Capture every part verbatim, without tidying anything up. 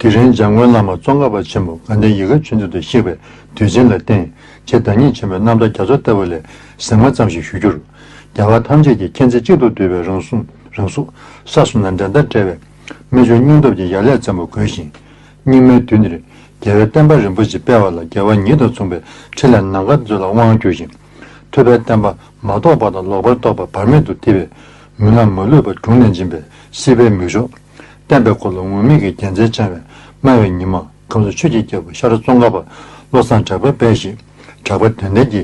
དེ་རིང་འཇམ་མགོན་བླ་མ་ཙོང་ཁ་པ་ཆེན་པོ་དགའ་ལྡན་ཡིད་དགའ་ཆོས་འཛིན་དུ་གཤེགས་པའི་དུས་ཆེན་ལ་བརྟེན། ཆེས་བདག་ཉིད་ཆེན་པོའི་རྣམ་ཐར་རྒྱ་མཚོ་ལྟ་བུ་ལས་ཟེགས་མ་ཙམ་ཞིག་ཞུ་རྒྱུར། རྒྱལ་བ་ཐམས་ཅད་ཀྱི་མཁྱེན་བརྩེ་གཅིག་ཏུ་བསྡུས་པའི་རང་གཟུགས་རང་གཟུགས་ས་གསུམ་ན་འགྲན་ཟླ་བྲལ་བའི་རྨད་བྱུང་སྙིང་སྟོབས་ཀྱི་ཡར་ལས་བཙན་པོ་དགོས་ཤིང་། སྙིགས་མའི་དུས་འདིར་རྒྱལ་བའི་བསྟན་པ་རིམ་པ་བཞི་སྤེལ་བ་ལ་རྒྱལ་བ་ཉིད་དང་མཚུངས་པའི་ཕྲིན་ལས་ནམ་མཁའ་མཛོད་ལ་དབང་བསྒྱུར་ཞིང་། ཐུབ་པའི་བསྟན་པ་མ་རྟོགས་པ་དང་ལོག་པར་རྟོག་པ་བར་མེད་དུ་ཐིབས་པའི་མུན་ནག་མ་ལུས་པ་དྲུངས་ནས་འབྱིན་པའི་སྲིད་པའི་མིག་ཞོ། བསྟན་པའི་འཁོར་ལོ་ངུར་སྨྲིག་གི་རྒྱལ་མཚན་འཆང་བའི་སྨྲ་བའི་ཉི་མ་ཁམས་གསུམ་ཆོས་ཀྱི་རྒྱལ་པོ་ཤར་ཙོང་ཁ་པ་བློ་བཟང་གྲགས་པའི་དཔལ་ཞེས་གྲགས་པ་དོན་ལྡན་གྱི་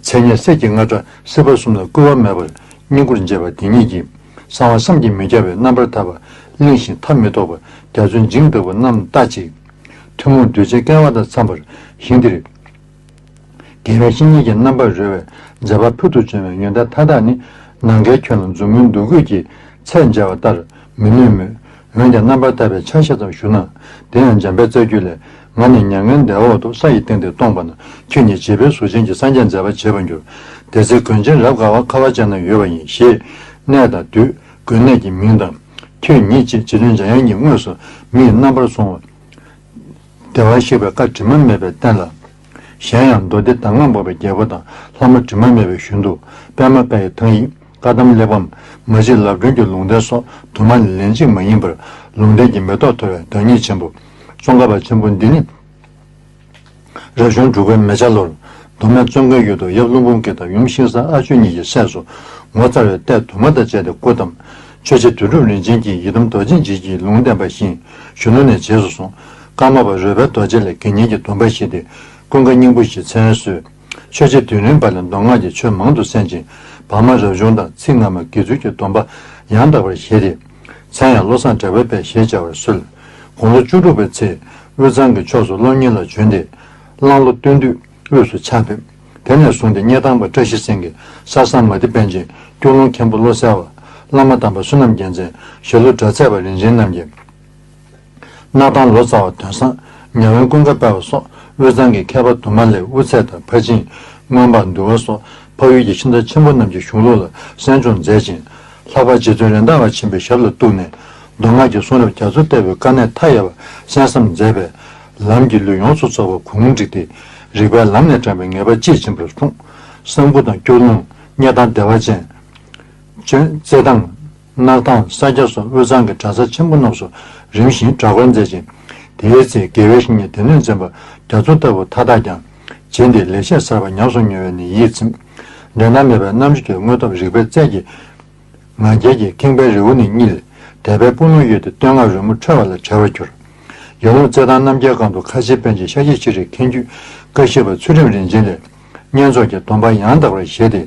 མཚན་སྙན་གསེར་གྱི་རྔ་སྒྲ་སྲིད་པ་གསུམ་ལ་བསྐུལ་བ་མེད་པར་བསྙེན་བཀུར་མཛད་པ་དེ་ཉིད་ཀྱིས་གསང་བ་བསམ་གྱིས་མི་ཁྱབ་པའི་རྣམ་པར་ཐར་པ་གླིང་བཞིན་མཐའ་མི་རྟོགས་པ་རྒྱ་མཚོའི་འཇིངས་ལྟ་བུ་རྣམས་ལྟ་ཅི། ཐུན་མོང་གདུལ་བྱའི་སྐལ་བ་དང་འཚམས་པར་ཞིང་འདིར། དགེ་བའི་བཤེས་གཉེན་གྱི་རྣམ་པར་རོལ་བའི་མཛད་པ་ཕུལ་དུ་བྱུང་བའི་ཡོན་ཏན་མཐའ་དག་ནི་ནམ་མཁའི་ཁྱོན་ལ་མཛུབ་མོའི་འདུ་འགོད་ཀྱིས་ཚད་འཇལ་བ་ལྟར་མི་ནུས་མོད། འོན་ཀྱང་རྣམ་པར་ཐར་པའི་ཆ་ཤས་ཙམ་ཞུ་ན། དེ་ཡང་འཇམ་དཔལ་རྩ་རྒྱུད་ལས། ང་ནི་མྱ་ངན་འདས་འོག་ཏུ་ས་ཡི་སྟེང་དུ་སྟོང་པ་ན། ཁྱོད་ཉིད་བྱིས་པའི་གཟུགས་ཅན་གྱི་སངས་རྒྱས་མཛད་པ་བྱེད་པར་འགྱུར། དེ་ཚེ་དགོན་ཆེན་རབ་དགའ་བ་ཁ་བ་ཅན་ན་ཡོད་པ་ཡིན་ཞེས་གནས་དང་དུས་དགོན་གནས་ཀྱི་མིང་དང་། ཁྱོད་ཉིད་ཅེས་རྗེ་བཙུན་འཇམ་དབྱངས་ཀྱིས་དངོས་སུ་མིའི་རྣམ་པར་སོང་བ། བདེ་བར་གཤེགས་པའི་བཀའ་དྲི་མ་མེད་པའི་བསྟན་ལ། གཞན་ཡང་མདོ་སྡེ་གདམས་ངག་འབོགས་པའི་རྒྱལ་པོ་དང་ལྷ་མོ་དྲི་མ་མེད་པའི་ཞུན་དུ་པདྨ་དཔལ་ཡི་ཐང་ཡིག་བཀའ་གདམས་གླེགས་བམ་མ་གཅིག་ལབ་སྒྲོན་གྱི་ལུང་བསྟན་སོགས་དུ་མ་ལན་གཅིག་མ་ཡིན་པར་ལུང་བསྟན་གྱི་མེ་ཏོག་འཐོར་བའི་བདག་ཉིད་ཆེན་པོ་ཙོང་ཁ་པ་ཆེན་པོ་འདི་ནི། རབ་བྱུང་འབྲུག་པའི་མེ་བྱ་ལོར། མདོ་སྨད་ཙོང་ཁའི་ཡུལ་དུ་ཡབ་ཀླུ་འབུམ་སྐྱིད་དང་ཡུམ་ཤིང་བཟའ་ཨ་ཆོས་གཉིས་ཀྱི་སྲས་སུ་ངོ་མཚར་བའི་ལྟས་དུ་མ་དང་བཅས་ཏེ་སྐུ་བལྟམས། ཆོས་རྗེ་དོན་གྲུབ་རིན་ཆེན་གྱིས་ཡི་དམ་རྡོ་རྗེ་འཇིགས་བྱེད་ཀྱི་ལུང་བསྟན་པ་བཞིན་གཞོན་ནུ་ནས་རྗེས་སུ་བཟུང་། ཀརྨ་པ་རོལ་པའི་རྡོ་རྗེ་ལས་དགེ་བསྙེན་གྱི་སྡོམ་པ་བཞེས་ཏེ་ཀུན་དགའ་སྙིང་པོ་ཞེས་མཚན་གསོལ། ཆོས་རྗེ་དོན་གྲུབ་པ་ལས་མདོ་སྔགས་ཀྱི་ཆོས་མང་དུ་གསན་ཅིང་བར་མ་རབ་བྱུང་དང་ཚིག་སྔ་མ་དགེ་ཚུལ་གྱི་སྡོམ་པ་ཡང་དག་པར་བཞེས་ཏེ། མཚན་ཡང་བློ་བཟང་གྲགས་པའི་དཔལ་ཞེས་བྱ་བར་གསོལ། དགུང་ལོ་བཅུ་དྲུག་པའི་ཚེ་དབུས་གཙང་གི་ཕྱོགས་སུ་སློབ་གཉེར་ལ་བྱོན་ཏེ། གླང་ལོ་སྟོན་དུས་དབུས་སུ་ཕྱག་ཕེབས། དེ་ནས་བཟུང་སྟེ་སྙེ་ཐང་པ་བཀྲ་ཤིས་སེང་གེ་ས་བཟང་མ་ཏི་པཎ་ཆེན་སྐྱོ་ལུང་མཁན་པོ་བློ་གསལ་བ་བླ་མ་དམ་པ་བསོད་ནམས་རྒྱལ་མཚན་ཞྭ་ལུ་གྲགས་ཚད་པ་རིན་ཆེན་རྣམ་རྒྱལ། སྣར་ཐང་ལོ་ཙཱ་བ་དོན་བཟང་ཉ་དབོན་ཀུན་དགའ་དཔལ་བ་སོགས་དབུས་གཙང་གི་མཁས་པ་དུ་མ་ལས་དབུ་ཚད་དང་ཕར་ཕྱིན་མངོན་པ་འདུལ་བ་སོགས་འཕགས་ཡུལ་གྱི་ཤིང་རྟ་ཆེན་པོ་རྣམས་ཀྱི་གཞུང་ལུགས་ལ་གསན་སྦྱོང་མཛད་ཅིང་། ལྷག་པར་རྗེ་བཙུན་རེད་མདའ་བ་ཆེན་པོའི་ཞབས་ལ་གཏུགས་ནས་མདོ་སྔགས་ཀྱི་གསུང་རབ་རྒྱ་མཚོ་ལྟ་བུའི་དཀའ་གནད་མཐའ་ཡས་པ་གསན་བསམ་མཛད་པས་ལམ་གྱི་ལུས་ཡོངས་སུ་རྫོགས་པ་གུང་བསྒྲིགས་ཏེ་རིག་པའི་ལམ་ནས་དྲངས་པའི་ངེས་པ་དཔྱིས་ཕྱིན་པར་གསུངས། གསང་ཕུ་དང་སྐྱོ་ལུང་སྙེ་ཐང་བདེ་བ་ཅན། ཅོན་རྩེ་ཐང་། སྣར་ཐང་ས་སྐྱ་སོགས་དབུས་གཙང་གི་གྲྭ་ས་ཆེན་པོ་རྣམས་སུ་རིམ་བཞིན་གྲྭ་སྐོར་མཛད་ཅིང་། དེའི་ཚེ་དགེ་བའི་བཤེས་གཉེན་སྡེ་སྣོད་འཛིན་པ་རྒྱ་མཚོ་ལྟ་བུ་མཐའ་དག་ཀྱང་བྱིན་ཏེ་ལེགས་བཤད་གསར་པ་ཉམས་སུ་མྱོང་བས་ནི་ཡིད་ཚིམ། འགྲན་ཟླ་མེད་པའི་རྣམ་དཔྱོད་ཀྱི་དངོས་སྟོབས་རིག་པའི་རྩལ་གྱིས་ང་རྒྱལ་གྱི་ཁེངས་པའི་རི་བོ་ནས་བསྙིལ། དད་པའི་སྤུ་ལོང་གཡོས་ཏེ་བསྟོད་བསྔགས་རོལ་མོ་འཁྲོལ་བ་ལ་བྲེལ་བར་གྱུར། ཡར་ཀླུང་རྩེ་ཐང་རྣམ་རྒྱལ་སྒང་དུ་ཁ་ཆེ་པཎ་ཆེན་ཤཱཀྱ་ཤྲཱི་མཁན་བརྒྱུད་བཀའ་བཞི་པ་ཚུལ་ཁྲིམས་རིན་ཆེན་ལས། བསྙེན་རྫོགས་ཀྱི་སྡོམ་པ་ཡང་དག་པར་བཞེས་ཏེ།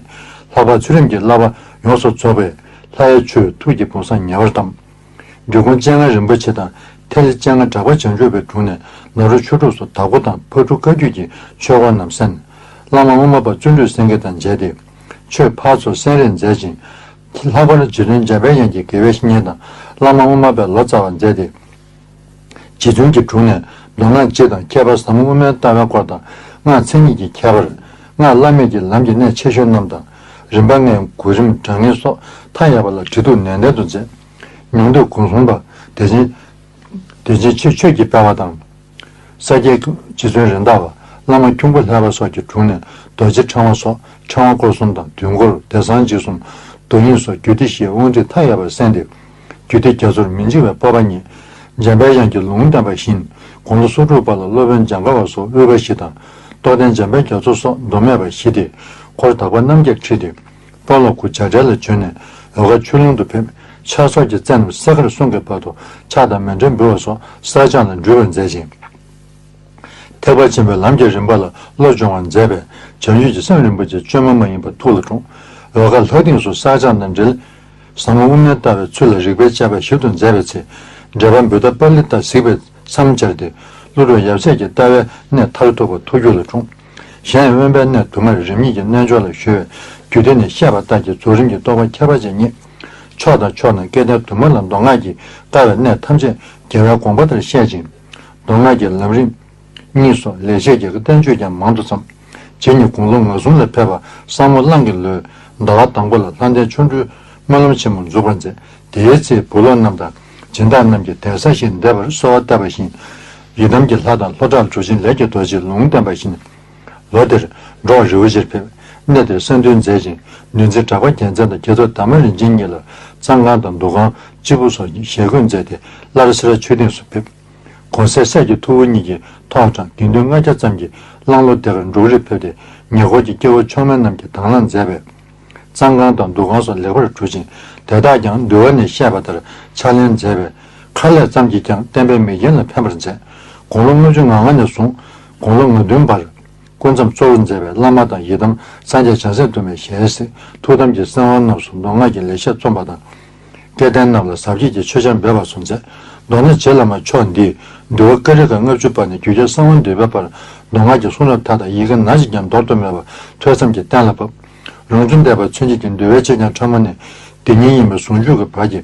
ལྷག་པར་ཚུལ་ཁྲིམས་ཀྱི་བསླབ་པ་ཡོངས་སུ་རྫོགས་པའི་ལྷ་ཡི་ཆོས་ཐུགས་ཀྱི་བུམ་བཟང་ཉེ་བར་བལྟམས། འབྲི་གུང་སྤྱན་སྔ་རིན་པོ་ཆེ་དང་ཐེག་ཆེན་སྤྱན་སྔ་གྲགས་པ་བྱང་ཆུབ་པའི་དྲུང་ནས་ནཱ་རོ་ཆོས་དྲུག་སོགས་དྭགས་པོ་དང་ཕག་གྲུ་བཀའ་བརྒྱུད་ཀྱི་ཆོས་སྐོར་རྣམས་གསན། བླ་མ་དབུ་མ་པ་བརྩོན་འགྲུས་སེང་གེ་དང་མཇལ་ཏེ། ཆོས་ཕར་ཚུར་གསན་རེས་མཛད་ཅིང་། ལྷག་པར་རྗེ་བཙུན་འཇམ་དཔལ་དབྱངས་ཀྱི་དགེ་བའི་བཤེས་གཉེན་དང་བླ་མ་དབུ་མ་པའི་ལོ་ཙཱ་བ་མཛད་དེ། རྗེ་བཙུན་གྱི་དྲུང་ནས་མདོ་སྔགས་སྤྱི་དང་ཁྱད་པར་ཟབ་མོ་དབུ་མའི་ལྟ་བའི་སྐོར་དང་སྔགས་མཚན་ཉིད་ཀྱི་ཁྱད་པར། སྔགས་བླ་མེད་ཀྱི་ལམ་གྱི་གནད་ཆེ་ཤོས་རྣམས་དང་། རིམ་པ་ལྔའི་གོ་རིམ་དྲང་ངེས་སོགས་མཐའ་ཡས་པ་ལ་དྲི་གཏུག་ནན་ཏན་དུ་མཛད། མྱང་འདས་སྒོམ་གསུམ་པ་བདེ་ཆེན། བདེ་ཆེན་ཆོས་ཆོས་ཀྱི་དཔལ་བ་དང་། ས་སྐྱའི་རྗེ་བཙུན་རེད་མདའ་བ། བླ་མ་ཁྱུང་པོ་ལྷ་པ་སོགས་ཀྱི་དྲུང་ནས་རྡོ་རྗེ་ཕྲེང་བ་སོགས་ཕྲེང་བ་སྐོར་གསུམ་དང་དུས་འཁོར་བདེ་གསང་འཇིགས་གསུམ་རྡོ་དབྱིངས་སོགས་རྒྱུད་སྡེ་བཞིའི་དབང་ཁྲིད་མཐའ་ཡས་པར་གསན་ཏེ། རྒྱུད་སྡེ་རྒྱ་མཚོར་མི་འཇིགས་པའི་སྤོབས་པ་བརྙེས། འཇམ་དཔལ་དབྱངས་ཀྱིས་ལུང་བསྟན་པ་བཞིན་དགུང་ལོ་སོ་དྲུག་པ་ལ་སློབ་དཔོན་འཇམ་དཀར་བ་སོགས་དབུས་པ་བཞི་དང་རྟོགས་ལྡན་འཇམ་དཔལ་རྒྱ་མཚོ་སོགས་མདོ་སྨད་པ་བཞི་སྟེ། འཁོར་དག་པ་རྣམ་བརྒྱད་ཁྲིད་དེ། དཔའ་ལོ་ཁུ་བྱ་བྲལ་ལ་བྱོན་ནས་འོལ་ཁ་ཆོས་ལུང་དུ་ཕེབས། ཕྱག་སོགས་ཀྱི་རྩེ་རྣམས་གསས་མཁར་གསུམ་གྱི་བར་དུ་ཕྱག་དང་མཎྜལ་འབུལ་བ་སོགས་བསགས་སྦྱང་ལ་འགྲུས་པར་མཛད་ཅིང་། ཐེག་པ་ཆེན་པོའི་ལམ་གྱི་རིམ་པ་ལ་བློ་སྦྱོང་བར་མཛད་པས་བྱང་ཆུབ་ཀྱི་སེམས་རིན་པོ་ཆེ་བཅོས་མ་མ་ཡིན་པ་ཐུགས་ལ་འཁྲུངས། འོལ་ཁ་ལྷ་སྡིངས་སུ་བསགས་སྦྱང་དང་འབྲེལ། ཟབ་མོ་དབུ་མའི་ལྟ་བའི་ཚུལ་ལ་རིགས་པའི་དཔྱད་པ་ཞིབ་ཏུ་མཛད་པའི་ཚེ། འགྲེལ་པ་བུདྡྷ་པཱ་ལི་ཏ་གཟིགས་པའི་མཚམས་སྦྱར་ཏེ། ཀླུ་སྒྲུབ་ཡབ་སྲས་ཀྱི་ལྟ་བའི་གནས་མཐར་ཐུག་པ་ཐུགས་རྒྱུད་ལ་འཁྲུངས། གཞན་ཡང་དབེན་པའི་གནས་དུ་མར་རིམ་གཉིས་ཀྱི་རྣལ་འབྱོར་ལ་གཞོལ་བས་རྒྱུད་སྡེ་ནས་བཤད་པ་ལྟར་གྱི་རྫོགས་རིམ་གྱི་རྟོགས་པ་ཁྱད་པར་ཅན་བརྙེས། ཕྱོགས་དང་ཕྱོགས་ན་སྐལ་ལྡན་དུ་མ་ལ་མདོ་སྔགས་ཀྱི་དཀའ་བའི་གནད་ཐམས་ཅད་རྒྱལ་བའི་དགོངས་པ་ལྟར་བཤད་ཅིང་། མདོ་སྔགས་ཀྱི་ལམ་རིམ་གཉིས་སོགས་ལེགས་བཤད་ཀྱི་བསྟན་བཅོས་ཀྱང་མང་དུ་བརྩམས། རྗེ་ཉིད་དགུང་ལོ་ང་གསུམ་ལ་ཕེབས་པ་སམ་བྷོ་གླང་གི་ལོའི་ཟླ་བ་དང་པོ་ལ་ལྷ་ལྡན་ཆོ་འཕྲུལ་སྨོན་ལམ་ཆེན་མོ་འཛུགས་པར་མཛད། དེའི་ཚེ་བུ་སློབ་རྣམས་དང་སྦྱིན་བདག་རྣམས་ཀྱིས་གདན་ས་ཞིག་འདེབས་པར་གསོལ་བ་བཏབ་པ་བཞིན་ ཡི་དམ་གྱི་ལྷ་དང་ལྷོ་བྲག་གྲུ་ཆེན་ལས་ཀྱི་རྡོ་རྗེས་ལུང་བསྟན་པ་བཞིན། ལོ་དེར་འགྲོ་བ་རི་བོ་ཆེར་ཕེབས། གནས་དེར་གསང་འདུས་མཛད་ཅིང་། འདུལ་འཛིན་གྲགས་པ་རྒྱལ་མཚན་དང་རྒྱལ་ཚབ་དར་མ་རིན་ཆེན་གཉིས་ལ་གཙང་ཁང་དང་འདུ་ཁང་། སྤྱིལ་བུ་སོགས་ཀྱི་ཞལ་བཀོད་མཛད་དེ། སླར་སེ་ར་ཆོས་སྡིངས་སུ་ཕེབས། གོང་གསལ་སྲས་ཀྱི་ཐུ་བོ་གཉིས་ཀྱིས་ཐོག་དྲངས་དགེ་འདུན་ལྔ་བརྒྱ་ཙམ་གྱིས་གླང་ལོ་ཟླ་བར་འབྲུག་རིར་ཕེབས་ཏེ། ཉེ་འཁོར་གྱི་སྐྱེ་བོ་མཆོག་དམན་རྣམས་ཀྱིས་དང་བླངས་མཛད་པས། གཙང་ཁང་དང་འདུ་ཁང་སོགས་ལེགས་པར་གྲུབ་ཅིང་། དེ་དག་ཀྱང་འདུལ་བ་ནས་བཤད་པ་ལྟར་ཕྱག་ལེན་མཛད་པས། ཁ་ལས་ཙམ་གྱིས་ཀྱང་བསྟན་པའི་མིག་རྒྱན་ལ་ཕན་པར་མཛད། དགུང་ལོ་ལྔ་བཅུ་ང་ལྔ་ནས་བཟུང་དགུང་ལོ་ང་བདུན་བར་སྐུ་མཚམས་གཙོ་བོར་མཛད་པའི་བླ་མ་དང་ཡི་དམ་སངས་རྒྱས་བྱང་སེམས་སྟོན་པའི་ཞལ་གཟིགས། ཐུགས་དམ་གྱི་གསང་བ་རྣམས་སུ་མདོ་སྔགས་ཀྱི་ལེགས་བཤད་རྩོམ་པ་དང་། སྐལ་ལྡན་རྣམས་ལ་ཟབ་རྒྱས་ཀྱི་ཆོས་ཆར་འབེབས་པ་སོགས་མཛད། མདོར་ན་རྗེ་བླ་མ་མཆོག་འདིས་འདུལ་བ་ཀ་རི་ཀ་ལྔ་བཅུ་པ་ནས་རྒྱུད་རྒྱལ་གསང་བ་འདུས་པའི་བར་མདོ་སྔགས་ཀྱི་གསུང་རབ་མཐའ་དག་ཡི་གེ་སྣ་གཅིག་ཀྱང་འདོར་དུ་མེད་པར་ཐོས་བསམ་གྱིས་གཏན་ལ་ཕབ། རང་བྱུང་བསྟན་པ་མཚོན་བྱེད་ཀྱི་འདུལ་བའི་ཆེད་ཀྱང་ཕྲ་མོ་ནས་འདི་ཉིད་ཡིན་པའི་ཟུང་འཇུག་གི་བར་གྱི་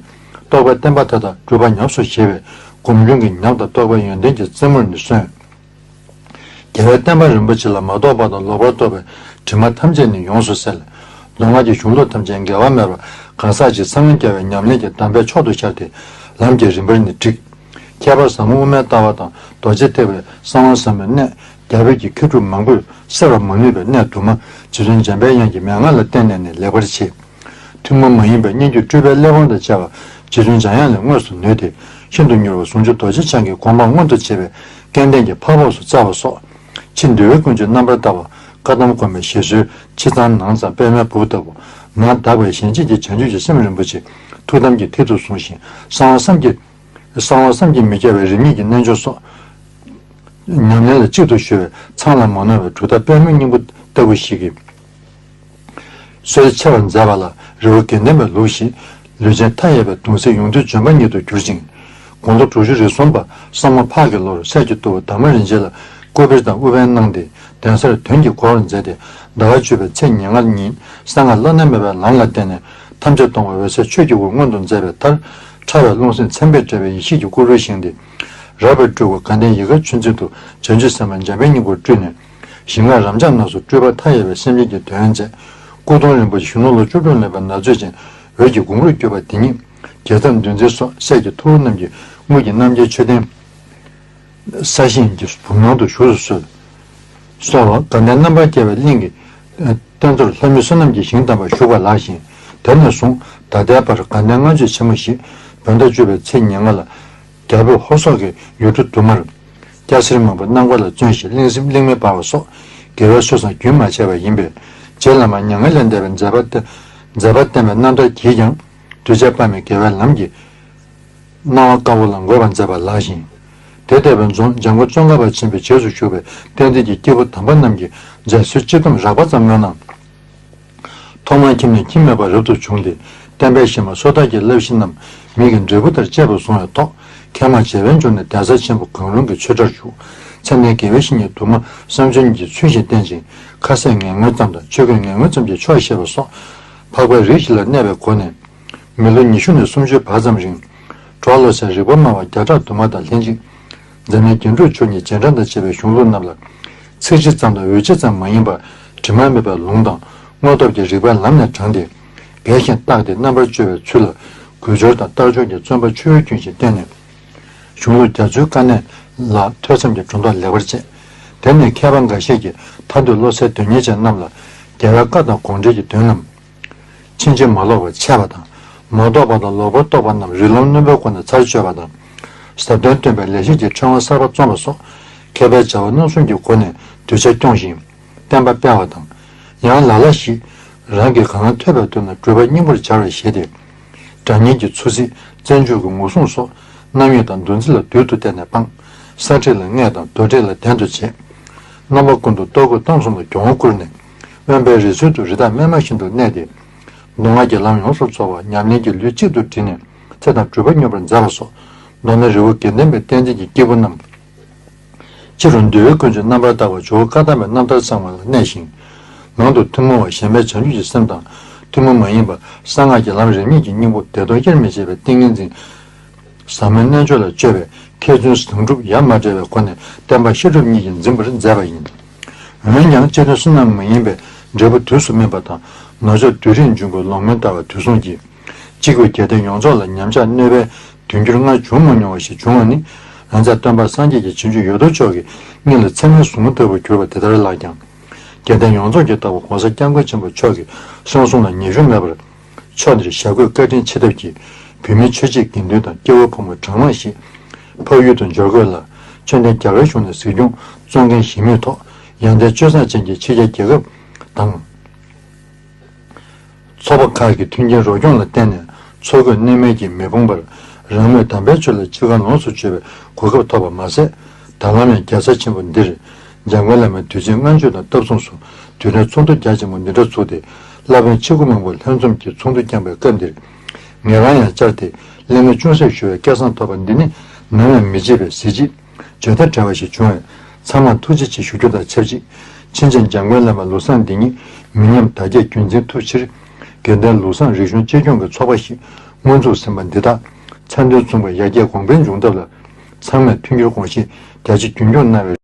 རྟོགས་པ་བརྟན་པ་མཐའ་དག་སྒྲུབ་པ་ཉམས་སུ་བཞེས་པས། སྒོམ་བྱུང་གི་ཉམས་དང་རྟོགས་པ་ཡོན་ཏན་གྱི་རྩེ་མོར་ནི་སོན། རྒྱལ་བའི་བསྟན་པ་རིན་པོ་ཆེ་ལ་མ་རྟོགས་པ་དང་ལོག་པར་རྟོག་པའི་དྲི་མ་ཐམས་ཅད་ནི་ཡོངས་སུ་སེལ། མདོ་སྔགས་ཀྱི་གཞུང་ལུགས་ཐམས་ཅད་འགལ་བ་མེད་པར་གང་ཟག་གཅིག་སངས་རྒྱས་པའི་ཉམས་ལེན་གྱི་གདམས་པའི་མཆོག་ཏུ་ཤར་ཏེ། ལམ་གྱི་རིམ་པར་ནི་བསྒྲིགས། ཁྱད་པར་ཟབ་མོ་དབུ་མའི་ལྟ་བ་དང་རྡོ་རྗེ་ཐེག་པའི་གསང་བ་ཟབ་མོའི་གནད། རྒྱལ་པོའི་གི་མཁས་གྲུབ་མང་པོས་སེལ་བར་མ་ནུས་པའི་གནད་དུ་མ་རྗེ་བཙུན་འཇམ་པའི་དབྱངས་ཀྱི་མན་ངག་ལ་བརྟེན་ནས་ནི་ལེགས་པར་ཕྱེ། ཐུན་མོང་མ་ཡིན་པའི་སྙན་བརྒྱུད་སྤྲུལ་པའི་གླེགས་བམ་དང་བཅས་པ་རྗེ་བཙུན་འཇམ་དབྱངས་ལས་དངོས་སུ་ནོས་ཏེ། ཤིན་ཏུ་མྱུར་བར་ཟུང་འཇུག་རྡོ་རྗེ་འཆང་གི་དགོངས་པ་མངོན་དུ་བྱས་པའི་སྐལ་ལྡན་གྱི་ཕ་ཕོགས་སུ་བསྩལ་བ་སོགས། ཕྱི་འདུལ་བའི་ཀུན་སྤྱོད་རྣམ་པར་དག་པ། བཀའ་གདམས་དགོན་པའི་བཞེད་སྲོལ་ཕྱི་གཙང་ནང་གཙང་པདྨའི་སྦུབས་ལྟ་བུ། ནང་དག་པའི་གཞན་གཅེས་ཀྱི་བྱང་ཆུབ་ཀྱི་སེམས་རིན་པོ་ཆེ། ཐུགས་དམ་གྱི་མཐིལ་དུ་བཟུང་ཞིང་གསང་བ་བསམ་གྱིས། གསང་བ་བསམ་གྱིས་མི་ཁྱབ་པའི་རིམ་གཉིས་ཀྱི་རྣལ་འབྱོར་སོགས། ཉམས་ལེན་ལ་གཅིག་ཏུ་གཞོལ་བའི་མཚམས་ལ་མ་ནོར་བའི་གྲུབ་མཐའ་པདྨོའི་སྙིང་པོ་ལྟ་བུ་ཞིག་གིས། སྲོལ་ཕྱེ་བར་མཛད་པ་ལ་རི་བོ་དགེ་ལྡན་པའི་ལུགས་བཞིན། ལུས་ཅན་མཐའ་ཡས་པའི་གདུང་སྲས་ཡོངས་འདུའི་ལྗོན་པ་ཉིད་དུ་གྱུར་ཅིང་། དགུང་ལོ་དྲུག་ཅུ་རེ་གསུམ་པ་ས་མོ་ཕག་གི་ལོར་སྲས་ཀྱི་ཐུ་བོ་དར་མ་རིན་ཆེན་ལ་སྐུ་སྤེལ་དང་དབུ་འབན་གནང་སྟེ། གདན་སར་དོན་གྱི་སྐོར་མཛད་དེ། ཟླ་བ་བཅུ་པའི་ཚེས་ཉེར་ལྔ་ཉིན་གསང་སྔགས་བླ་ན་མེད་པའི་ལམ་ལ་བརྟེན་ནས་ཐམས་ཅད་སྟོང་པ་འོད་གསལ་ཆོས་ཀྱི་དབུ་མངོན་དུ་མཛད་པའི་མཐར། ཕྲ་བའི་རླུང་སེམས་མཚན་དཔེས་སྤྲས་པའི་ཡེ་ཤེས་ཀྱི་སྐུ་རུ་བཞེངས་ཏེ། རབ་པའི་སྤྲུལ་སྐུ་དགའ་ལྡན་ཡིད་དགའ་ཆོས་འཛིན་དུ་བྱང་ཆུབ་སེམས་དཔའ་འཇམ་པའི་སྙིང་པོར་སྤྲུལ་ནས། ཞིང་ཁམས་རབ་འབྱམས་རྣམས་སུ་སྤྲུལ་པ་མཐའ་ཡས་པའི་སེམས་ཅན་གྱི་དོན་མཛད། སྐུ་གདུང་རིན་པོ་ཆེ་གཞོན་ནུ་ལོ་བཅུ་དྲུག་ལོན་པའི་ན་ཚོད་ཅན་འོད་ཀྱི་དགུང་རུས་བསྐྱོད་པ་དེ་ཉིད། རྒྱལ་ཚབ་འདུལ་འཛིན་སོགས་སྲས་ཀྱི་ཐུ་བོ་རྣམས་ཀྱིས་དངུལ་གྱི་རྣམ་རྒྱལ་མཆོད་རྟེན། ས་གཞིའི་བུམ་ནང་དུ་བཞུགས་སུ་གསོལ། གསོལ་བ་དགའ་ལྡན་རྣམ་པར་རྒྱལ་བའི་གླིང་གི་རྟེན་གཙོར་ལྷ་མི་བསོད་ནམས་ཀྱི་ཞིང་དམ་པར་བཞུགས་པ་ལགས་ཤིང་། དེ་ནས་བཟུང་ད་ལྟའི་བར་དགའ་ལྡན་ལྔ་མཆོད་ཆེན་མོ་ཞེས་བོད་ཟླ་བཅུ་པའི་ཚེས་ཉེར་ལྔ་ལ་རྒྱལ་པོ་ཧོར་སོག་གི་ཡུལ་གྲུ་དུ་མར་སྐྱ་སེར་མང་པོས་གནམ་སྒོ་ལ་བརྩོན་ཞིང་གླིང་གཟིམ་གླིང་མེ་སྤར་བ་སོགས་དགེ་བའི་སྲོལ་བཟང་རྒྱུན་མ་ཆད་པ་ཡིན་པས། རྗེ་བླ་མ་མྱ་ངན་ལས་འདས་པའི་མཛད་པ་སྟེ། མཛད་པ་བསྟན་པའི་རྣམ་ཐར་གྱིས་ཀྱང་གདུལ་བྱ་དཔག་མེད་དགེ་བའི་ལམ་གྱི་སྣང་བ་དཀར་པོ་ལ་འགོད་པར་མཛད་པ་ལགས་ཤིང་། དེ་ལྟ་བུའི་རྫོང་འཇམ་མགོན་ཙོང་ཁ་པ་ཆེན་པོའི་རྗེས་སུ་ཞུགས་པའི་བསྟན་འཛིན་གྱི་སྐྱེས་བུ་དམ་པ་རྣམས་ཀྱིས་མཛད་སྲོལ་སྤྱི་བསྡོམས་རགས་པ་ཙམ་སྨོས་ན། ཐོག་མར་ཁྱིམ་ནས་ཁྱིམ་མེད་པར་རབ་ཏུ་བྱུང་སྟེ། བསྟན་པའི་གཞི་མ་སོ་ཐར་གྱི་བསླབ་གཞི་རྣམས་མིག་གི་འབྲས་བུ་ལྟར་གཅེས་པར་བཟུང་བའི་ཐོག་མཁས་མང་བྱེ་བས་འབྱུང་ནས་གདན་ས་ཆེན་པོ་གང་རུང་གི་ཆོས་གྲྭར་ཞུགས། མཚན་ལྡན་དགེ་བའི་བཤེས་གཉེན་དུ་མ་བསམ་བྱོན་གྱིས་ཚུལ་བཞིན་བསྟེན་ཅིང་ཁ་ཟས་ངན་ངོན་ཙམ་དང་ཆོས་གོས་ངན་ངོན་ཙམ་གྱིས་ཆོག་ཤེས་པ་སོགས། འཕགས་པའི་རིགས་ཤིག་ལ་གནས་པའི་སྒོ་ནས། མི་ལོ་ཉི་ཤུ་ནས་སུམ་ཅུའི་བར་ཙམ་རིང་། གྲོགས་བློ་གསལ་རིག་པ་སྨྲ་བ་བརྒྱ་ཕྲག་དུ་མ་དང་ལྷན་ཅིག་འཛམ་གླིང་རྒྱན་དྲུག་མཆོག་གཉིས་རྗེས་འབྲང་དང་བཅས་པའི་གཞུང་ལུགས་རྣམས་ལ། ཚིག་གཅིག་ཙམ་དང་འོལ་གཅིག་ཙམ་མ་ཡིན་པར་དྲི་མ་མེད་པའི་ལུང་དང་དངོས་སྟོབས་ཀྱི་རིགས་པ་ལམ་ནས་དྲངས་ཏེ། འབད་ཞིང་བརྟགས་ཏེ་རྣམ་པར་དཔྱོད་པའི་ཚུལ་ལ་དགོས་སྦྱོར་དང་ལྟ་སྦྱོར་གྱི་བརྩོན་པ་ཆུ་བོའི་རྒྱུན་བཞིན་བསྟེན་ནས། གཞུང་ལུགས་རྒྱ་མཚོའི་དཀའ་གནད་ལ་ཐོས་བསམ་གྱི་གྲུབ་མཐའ་ལེགས་པར་བཅས། དེ་ནས་མཁས་པ་འགའ་ཤས་ཀྱིས་མཐའ་འདུལ་བློ་གསལ་དོན་གཉེར་ཅན་རྣམས་ལ་རྒྱལ་བའི་བཀའ་དང་དགོངས་འགྲེལ་གྱི་དོན་རྣམས། ཕྱིན་ཅི་མ་ལོག་པར་འཆད་པ་དང་། མ་རྟོགས་པ་དང་ལོག་པར་རྟོག་པ་རྣམས་རིགས་ལམ་རྣོན་པོའི་སྒོ་ནས་ཚར་གཅོད་པ་དང་། ཟབ་དོན་སྟོན་པའི་ལེགས་བཤད་ཀྱི་ཕྲེང་བ་གསར་པ་རྩོམ་པ་སོགས་མཁས་པའི་བྱ་བ་རྣམ་གསུམ་གྱི་སྒོ་ནས་གདུལ་བྱ་སྐྱོང་ཞིང་བསྟན་པ་སྤེལ་བ་དང་། ཡང་ལ་ལ་ཞིག་རང་གིས་གང་ཐོས་པའི་དོན་ལ་སྒྲུབ་པ་སྙིང་པོར་སྦྱར་བར་བཞེད་དེ། སྒྲ་སྙན་གྱི་མཚོ་རྩིས་བཙན་བྱོལ་གྱི་ངོ་སྲུང་སོགས་རྣམ་དབྱེ་དང་འདུ་འཛི་ལ་རྡུལ་དུ་བལྟས་ནས་སྤངས། ས་ཁྲིད་ལ་བརྔས་དང་མདོ་ཁྲིད་ལ་ལྡན་དུ་བྱས། རྣམ་པ་ཀུན་ཏུ་ལྟོ་གོས་གཏམ་གསུམ་ལ་གྱོང་བ་བསྐུར་ནས། དབེན་པའི་རི་སུལ་དུ་རི་དྭགས་སྨན་མ་བཞིན་དུ་གནས་ཏེ། མདོ་སྔགས་ཀྱི་ལམ་ཡོངས་སུ་རྫོགས་པ་ཉམས་ལེན་གྱི་ལུས་གཅིག་ཏུ་དྲིལ་ནས་ཚེ་དང་སྒྲུབ་པ་སྙོམས་པར་མཛད་པ་སོགས། མདོར་ན་རི་བོ་དགེ་ལྡན་པའི་བསྟན་འཛིན་གྱི་སྐྱེས་བུ་རྣམས། ཕྱི་རུ་འདུལ་བའི་ཀུན་སྤྱོད་རྣམ་པར་དག་པ་ཇོ་བོ་བཀའ་གདམས་པའི་རྣམ་ཐར་ཚང་བ་ལ་གནས་ཤིང་། ནང་དུ་ཐུན་མོང་བ་ཞེན་པའི་བྱང་ཆུབ་ཀྱི་སེམས་དང་། ཐུན་མོང་མ་ཡིན་པ་གསང་སྔགས་ཀྱི་ལམ་རིམ་གཉིས་ཀྱི་སྙིང་པོ་བདེ་སྟོང་དབྱེར་མི་ཕྱེད་པའི་ཏིང་ངེ་འཛིན། ཟབ་མོའི་རྣལ་འབྱོར་ལ་སྤྱོད་པའི་མཁས་བཙུན་བཟང་གྲུབ་ཡ་མ་བྲལ་བའི་སྒོ་ནས་བསྟན་པ་བཤད་སྒྲུབ་གཉིས་ཀྱིས་འཛིན་པར་མཛད་པ་ཡིན། འོན་ཀྱང་སྤྱི་དོན་བསོད་ནམས་མ་ཡིན་པའི་འབྲས་བུ་དུས་སུ་སྨིན་པ་དང་། ནོར་ཕྱུགས་དུས་རིང་འབྱུང་པོའི་ལོག་མིན་ལྟ་བ་དུས་གསུམ་གྱི་གཅིག་པུ་རྒྱལ་བསྟན་ཡོངས་རྫོགས་ལ་ཉམས་ཆག་གནོད་པའི་དུས་འགྱུར་སྔར་བྱུང་མ་མྱོང་བ་ཞིག་བྱུང་བ་ནི། ཡང་རྩེ་སྟོན་པ་སངས་རྒྱས་ཀྱི་བྱིན་གྱིས་ཡོད་དོ་ཅོག་གི་སྙིང་ལ་ཚེར་མའི་ཟུག་རྔུ་ཐེབས་པར་གྱུར་པ་དེ་ལྟར་ལགས་ཀྱང་། རྒྱལ་བསྟན་ཡོངས་རྫོགས་ཀྱི་བདག་པོ་༸གོང་ས་༸སྐྱབས་མགོན་ཆེན་པོ་མཆོག་གི་གསུང་གསུམ་ལ་ཉེས་ཤོར་མེད་པར། ཕྱོགས་འདིར་ཞྭ་གོས་བཀའ་དྲིན་ཆེ་ཐབས་ཀྱིས། བོད་མིའི་ཆོས་བྱེད་དགེ་འདུན་དང་སྐྱེ་བོ་ཕོ་མོ་གྲངས་མང་ཞིག་འཕགས་ཡུལ་དུ་འབྱོར་དགོས་ལ། ཆོས་ལྡན་རྒྱ་གར་གཞུང་ནས་གཟིགས་སྐྱོང་གཙོ་འགན་བཞེས་མུས་ཐོག་ཡང་རྩེ་སྤྱོད་བཟང་ཅན་གྱི་ཕྱི་རྒྱལ་རྒྱལ་ཁབ་དང་། ཚོགས་པ་ཁག་གི་མཐུན་རྐྱེན་རོགས་སྐྱོང་ལ་བརྟེན་ནས་འཚོ་གོས་གནས་མལ་གྱིས་མི་ཕོངས་པར། རང་མོས་དམ་པའི་ཆོས་ལ་ཅི་དགར་ལོངས་སུ་སྤྱོད་པའི་གོ་སྐབས་ཐོབ་པ་མ་ཟད། ད་ལམ་ཡང་རྒྱལ་ས་ཆེན་པོ་འདིར། འཇམ་མགོན་བླ་མའི་དུས་ཆེན་ལྔ་མཆོད་དང་སྟབས་མཚུངས་སུ་དུས་དྲན་ཚོགས་འདུ་རྒྱ་ཆེན་པོ་འདི་འདྲ་ཚུགས་ཏེ། བླ་དཔོན་ཆེ་དགུ་མང་པོ་ལྷན་འཛོམས་ཀྱིས་ཚོགས་འདུ་བསྐྱངས་པའི་སྐབས་འདིར། ངེད་རང་ཡང་བཅར་ཏེ་གླེང་མོལ་ཅུང་ཟད་ཞུ་བའི་སྐལ་བཟང་ཐོབ་པ་འདི་ནི་ནམ་ཡང་མི་བརྗེད་པའི་གཟི་བརྗིད། བརྗོད་བདེ་བྲལ་བ་ཞིག་བྱུང་བས། ཚང་མར་ཐུགས་རྗེ་ཆེ་ཞུ་རྒྱུ་དང་ཆབས་ཅིག་མཁྱེན་ཅན་འཇམ་མགོན་བླ་མའི་ལུགས་བཟང་འདི་ཉིད་མི་ཉམས་དར་རྒྱས་རྒྱུན་འཛིན་ཐུབ་ཕྱིར། དགེ་ལྡན་ལུགས་བཟང་རིག་གཞུང་གཅེས་སྐྱོང་གི་ཚོགས་པ་ཞིག་སྔོན་འཛུགས་ཟིན་པ་འདི་དག་མཚན་དོན་མཚུངས་པའི་ཡར་རྒྱས་གོང་འཕེལ་འབྱུང་ཐབས་ལ། ཚང་མས་མཐུན་འགྱུར་དགོངས་བཞེས་རྒྱ་ཆེ་རྒྱུན་འཁྱོངས་གནང་བའི།